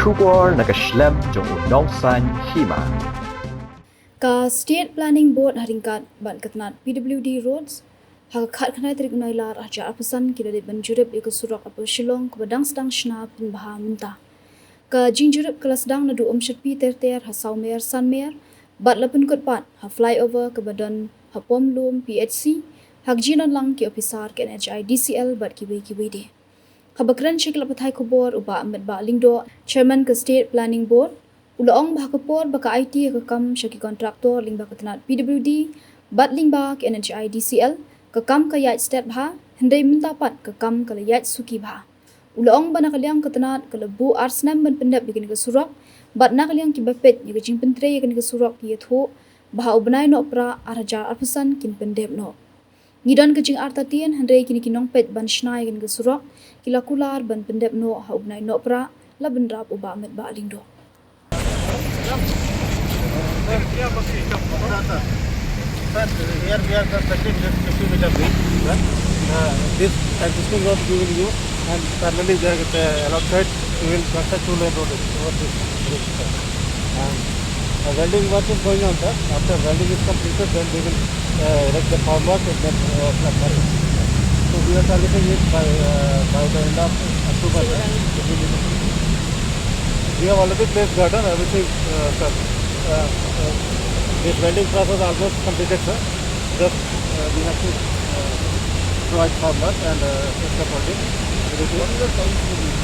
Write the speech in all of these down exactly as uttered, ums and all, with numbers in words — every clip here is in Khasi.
Khubor na ka shlem jong u Nongsaiñ Hima. Ka State Planning Board ha ryngkat bad ka tnat P W D Roads ha ka khatkhyndai tarik u Nailar arhajar arphew san ki la dep ban jurip ïa ka surok Upper Shillong kaba dang sdang shna pynbha mynta. Ka jingjurip ka la sdang naduh Umshyrpi ter ter ha Sawmer Sanmer bad la pynkut pat ha flyover kaba don ha Pomlum P H C ha ka jingdon lang ki ophisar ka N H I D C L bad kiwei kiwei de. Haba kren sha ki lad pathai khubor u Bah Metbah Lyngdoh, Chairman ka State Planning Board, u la ong ba ha ka por ba ka aiti ïa ka kam sha ki kontraktor lyngba ka tnat P W D bad lyngba ka N H I D C L, ka kam ka ïaid stet bha, hynrei mynta pat ka kam ka la ïaid suki bha. U la ong ba na ka liang ka tnat ka la buh ar snem ban pyndep ïa kane ka surok bad na ka liang kiba peit ïa ka jingpyntrei ïa kane ka surok ki ïathuh ba ha u bnai Nohprah arhajar arphew san kin pyndep noh. Ngi don ka jingartatien, hynrei kine ki nongpeit ban shna ïa kane ka surok ki la kular ban pyndep noh ha u bnai Nohprah, la bynrap u Bah Metbah Lyngdoh. Sir, here we are constructing just fifty meter bridge, sir. Uh, this existing road we will use and parallelly there, uh, alongside we will construct two lane road over this bridge, sir. And, uh, welding work is going on, sir. After welding is completed, then we will, uh, erect the formwork and then, uh, flat work. So we are targeting it by, uh, by the end of October, sir. We have already placed girder, everything, uh, sir. Uh, uh, this welding process almost completed, sir. Just, uh, we have to, uh, provide formwork and, uh, set the welding. What is the time frame?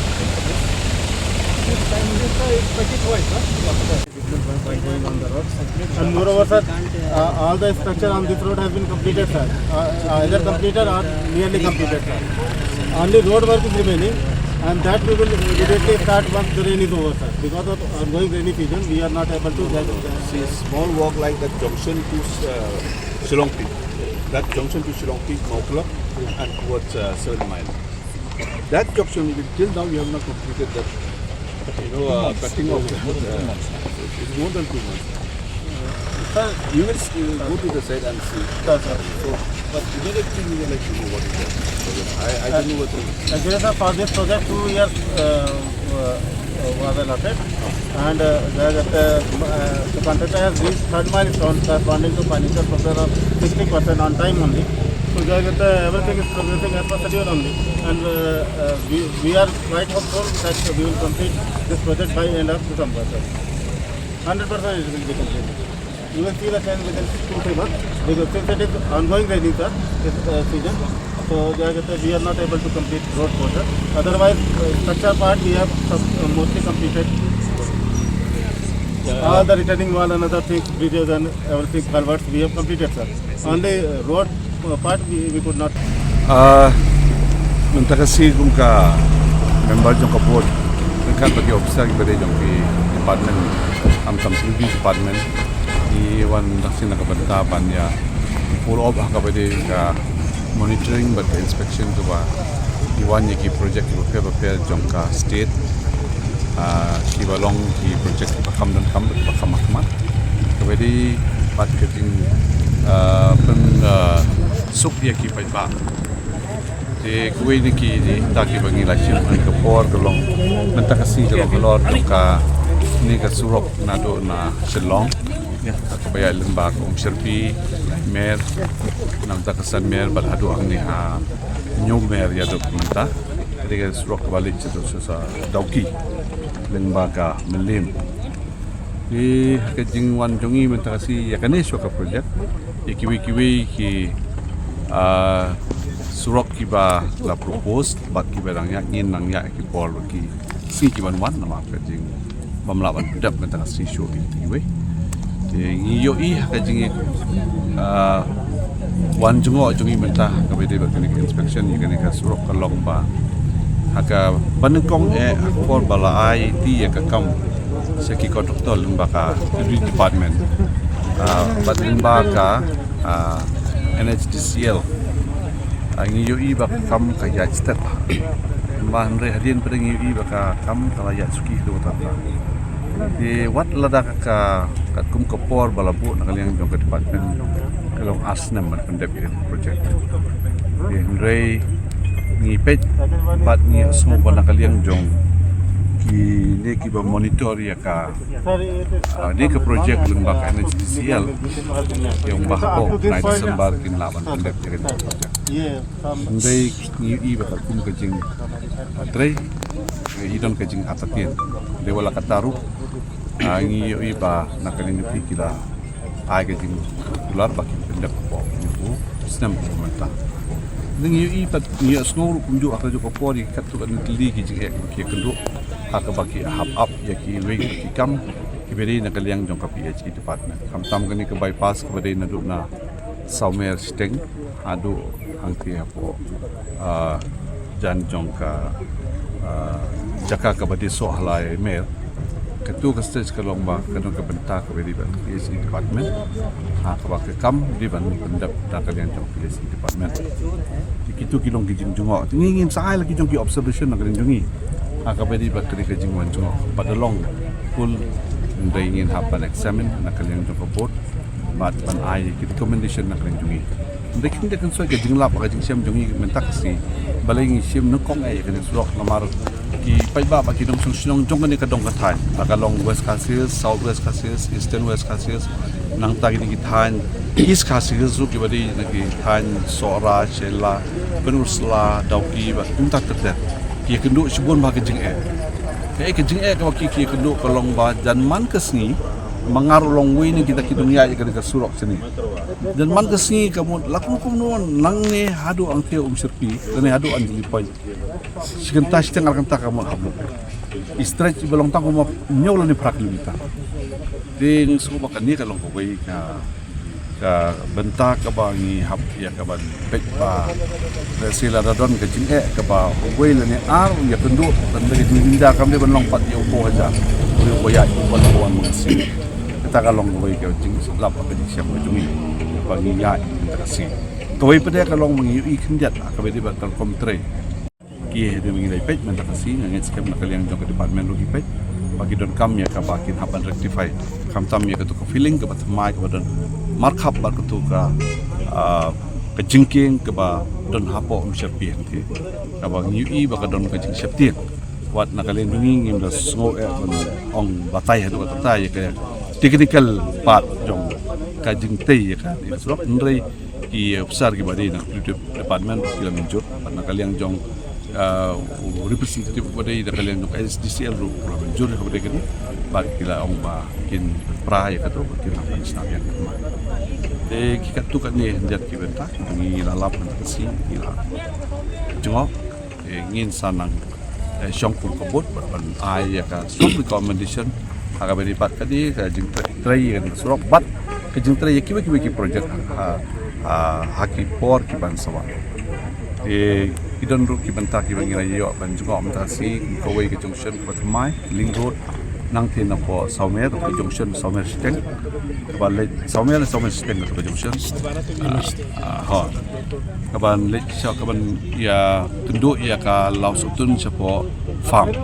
This time, this, uh, is package wise, sir. And moreover, sir, uh, all the structure on this road has been completed, sir. Uh, uh, either completed or nearly completed, sir. Only road work is remaining, and that we will immediately start once the rain is over, sir. Because of ongoing rainy season, we are not able to get. See, small work like the junction to, uh, Shillong Peak, that junction to Shillong Peak, Mawkhla, and towards, uh, Seven Mile. That junction, we, till now, we have not completed that, you know, uh, cutting of the, uh, it's more than two months. Sir, you will s-, uh, go to the site and see. Sir, sir. So, but immediately we would like to know what is that. I, I don't know what to. Actually, sir, for this project, two years, uh, uh, uh, was allotted, and, uh, the, the, uh, the contractor has reached third milestone, corresponding to financial progress of sixty percent on time only. So, the, the, everything is progressing as per schedule only, and, uh, uh, we, we are quite hopeful that we will complete this project by end of December, sir. Hundred percent it will be completed. You will see the change within two, three months, because since it is ongoing rainy, sir, this, uh, season, so they are, we are not able to complete road portion. Otherwise, uh, structure part we have sub-, uh, mostly completed. All the retaining wall and other things, bridges and everything, culverts, we have completed, sir. Only, uh, road, uh, part we, we could not. Ah, mynta ka sngi kum ka member jong ka board, ryngkat bad ki officer kiba dei jong ki department, khamtam ki department, ngi wan tang sien na ka bynta ban ïa follow up ha kaba dei ka monitoring bad ka inspection kaba ngi wan ïa ki project kiba pher bapher jong ka state, ah, kiba long ki project kiba kham donkam bad kiba kham khmat. Kaba dei pat ka jing, ah, pyn, ah, suk ïa ki paidbah. Te kawei na ki jingïada kiba ngi la shim ha kane ka por ka long mynta ka sngi ka long halor jong kane ka surok naduh na Shillong, kaba ïaid lyngba ka Umshyrpi, Mer, na bynta ka Sanmer bad haduh hangne ha Hynñiewmer ïa dok mynta. Ka dei ka surok kaba leit shaduh sha Dawki lyngba ka Mylliem. Te ha ka jingwan jong ngi mynta ka sngi ïa kane shuwa ka project, ïa kiwei kiwei ki, ah, surok kiba la propose bad kiba dang ïaid, ngin nang ïaid ha ki por bad ki sngi ki ban wan namar ka jing bym lah ban pyndep mynta ka sngi shuh ïa kiwei. Te ngi ïohi ha ka jing, ah, wan jngoh jong ngi mynta kaba dei bad kane ka inspection ïa kane ka surok ka long ba ha kaba nyngkong eh ha ka por ba la aiti ïa ka kam sha ki contractor lyngba ka department, ah, bad lyngba ka, ah, N H D C L. Ah, ngi ïohi ba ka kam ka ïaid stet. Hynrei hadien pat ngi ïohi ba ka kam ka la ïaid suki haduh katta. Te wat lada ka, ka katkum ka por ba la buh na ka liang jong ka department ka long ar snem ban pyndep ïa ka project. Te hynrei ngi peit bad ngi sngew ba na ka liang jong ki Dei kiba monitor ïa ka, ah, dei ka project lyngba ka N H D C L, ïa ong ba hapoh nine December kin lah ban pyndep ïa ka project. Hynrei ngi ïohi ba katkum ka jing, ah, trei, ngi don ka jingartatien. Dei wat la katta ruh, ah, ngi ïohi ba na ka liang jong ki la ai ka jingkular ba kin pyndep hapoh kine ki snem kiba mynta. Ngi ïohi pat, ngi ïohsngew ruh kumjuh ha kajuh ka por ïa katto katne tylli ki jingeh kiba ki ïakynduh ha kaba ki hap ap ïa kiwei kiba ki kam kiba dei na ka liang jong ka P H E department. Khamtam kane ka bypass kaba dei naduh na Sawmer Shiteng haduh hangtei hapoh, ah, jan jong ka, ah, jaka kaba dei Sohla Mer. Katto ka stage ka long ba ka don ka bynta kaba dei bad ka P H E department, ha kaba ka kam dei ban pyndep da ka liang jong ka P H E department. Te kito ki long ki jingjngoh. Te ngi ngin sa ai la ki jong ki observation na ka liang jong ngi ha kaba dei bad ka dei ka jingwan jngoh. Bad da long kul, hynrei ngin hap ban examine na ka liang jong ka board bad ban ai ki recommendation na ka liang jong ngi. Hynrei kim dei kan soi ka jinglap ka jingshem jong ngi mynta ka sngi. Balei ngi shim nyngkong eh ïa kane ka surok namar ki paidbah ba ki nongshong shnong jong kane ka dong ka thaiñ, la ka long West Khasi Hills, South West Khasi Hills, Eastern West Khasi Hills, nangta kine ki thaiñ East Khasi Hills ruh kiba dei na ki thaiñ Sohra, Shella, Pynursla, Dawki bad kumta ter ter. Ki ïakynduh shibun bha ka jingeh. Kaei ka jingeh kaba ki, ki ïakynduh ka long ba jan man ka sngi, ma nga ruh long uwei na kita ki nongïaid ïa kane ka surok shane. Jan man ka sngi ka mut la kum kumno nangne haduh hangtei Umshyrpi lane haduh Anjali Point, shi kynta shiteng ar kynta ka mut hap lut. I stretch iba long tang kumba hynñiew lane phra kilometer. Te nga sngew ba kane ka long kawei ka, ka bynta kaba ngi hap ïa ka ban peit ba lehse lada don ka jingeh kaba uwei lane ar u ïakynduh, ban da ka jingjynjar kam dei ban long pat ïa u paw hajar, u ïa u ïaid u ban u wan ma ka sngi. Kata ka long kawei ka jingslap ka jingshem ka jong ngi ba ngi ïaid mynta ka sngi. Kawei pat de ka long ba ngi ïohi khyndiat ha kaba dei bad ka rukom trei. Ki hynrei ngi la peit mynta ka sngi, nga ngeit skhem na ka liang jong ka department ruh ki peit ba ki donkam ïa kaba kin hap ban rectify. Khamtam ïa kato ka filling kaba thymmai kaba don markhap bad kato ka, ah, ka jingkieng kaba don hapoh Umshyrpi hangtei, kaba ngi ïohi ba ka don ka jingsheptieng. Wat na ka liang jong ngi ngim da sngew eh ban ong batai haduh katta ïa ka technical part jong ka jingtei ïa ka, ïa ka surok, hynrei ki officer kiba dei na department ki la mynjur, bad na ka liang jong, ah, u representative kiba dei na ka liang jong N H D C L ruh u la mynjur ïa kaba dei kane, bad ki la ong ba kin pra ïa kato, ba kin hap ban sngap ïa kata. Te ki katto katne hynriat ki bynta ngi la lap mynta ka sngi, ngi la jngoh. Te ngin sa nang, eh, shong kum ka board bad ban ai ïa ka strong recommendation ha kaba dei bad ka dei ka jingtrei, trei ïa ka surok bad ka jingtrei ïa kiwei kiwei ki project ha, ha, ha ki por ki ban sa wan. Te ki don ruh ki bynta kiba ngi la ïoh ban jngoh mynta ka sngi, kawei ka junction kaba thymmai, Link Road, nangtei napoh Sawmer, ka junction Sawmer Shiteng, kaba leit Sawmer, Sawmer Shiteng ka junction. Ah, ah, ha. Kaban leit sha, kaban ïa kynduh ïa ka Lawsohtun shapoh farm.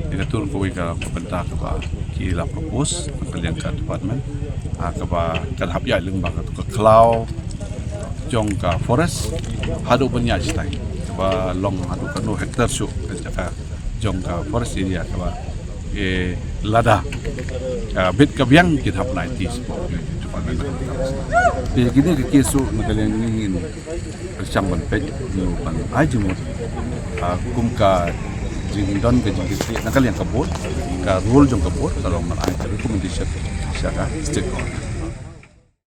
Ïa kato kawei ka bynta kaba ki la propose na ka liang ka department. Ah, kaba kan hap ïaid lyngba kato ka khlaw jong ka forest haduh ban ïaid shatai. Kaba long haduh katno hektar shuh ka jaka jong ka forest area kaba, eh, lada, ah, bit ka biang kin hap nai tis. Te kine ki case shuh na ka liang ngi ngin pyrshang ban peit, ban ai jingmut, ah, kum ka jingdon ka jingkitkhlieh na ka liang ka board, ka role jong ka board ka long ban ai ka recommendation sha ka state government.